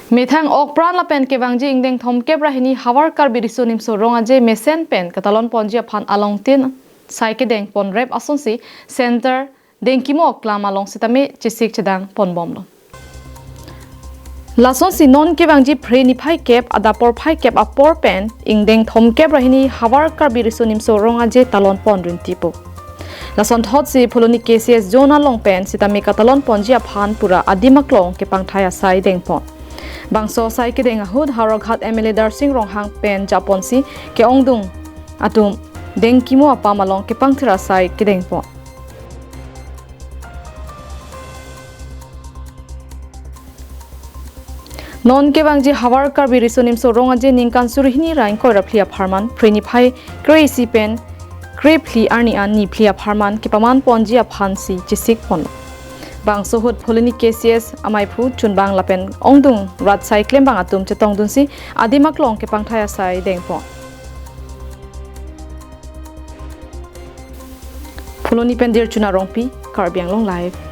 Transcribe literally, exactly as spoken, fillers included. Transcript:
Methang okpran lapen kevangji ingdeng thomkep ra hini Havar Karbi Riso Nimso Rong Aje mesen pen katalon ponji aphan alongtin sai kedeng ponrep asonsi Center Dengkimo aklam along sitame chesik chedang ponbomlo. Lasonsi non kevangji Phre niphai kep adap porphai kep apor pen ingdeng thomkep ra hini Havar Karbi Riso Nimso Rong Aje talon pon rintipo. Lasonthotsi Phuloni K C S zone along pen sitame katalon ponji aphan pura adim aklong kepangthai asai dengpon. Bangso sai kedeng ahut Howraghat M L A Darsing Ronghang pen japonsi ke-ongdung atum Dengkimo apam along kepangthir asai kedengpon. Non kevangji Havar Karbi Riso Nimso Rong Aje ningkan suri hini ra ingkoi ra phli apharman, Phre niphai kre-isi pen kre phli arni an ni phli apharman kepaman ponji aphansi chesik pon. Bangso ahut Phuloni K C S amaiphu chunbang lapen ongdung rat sai klembang atum chetongdunsi adim aklong kepangthai asai dengpon. Phuloni pen Dirchuna Rongpi, Karbi Anglong Live.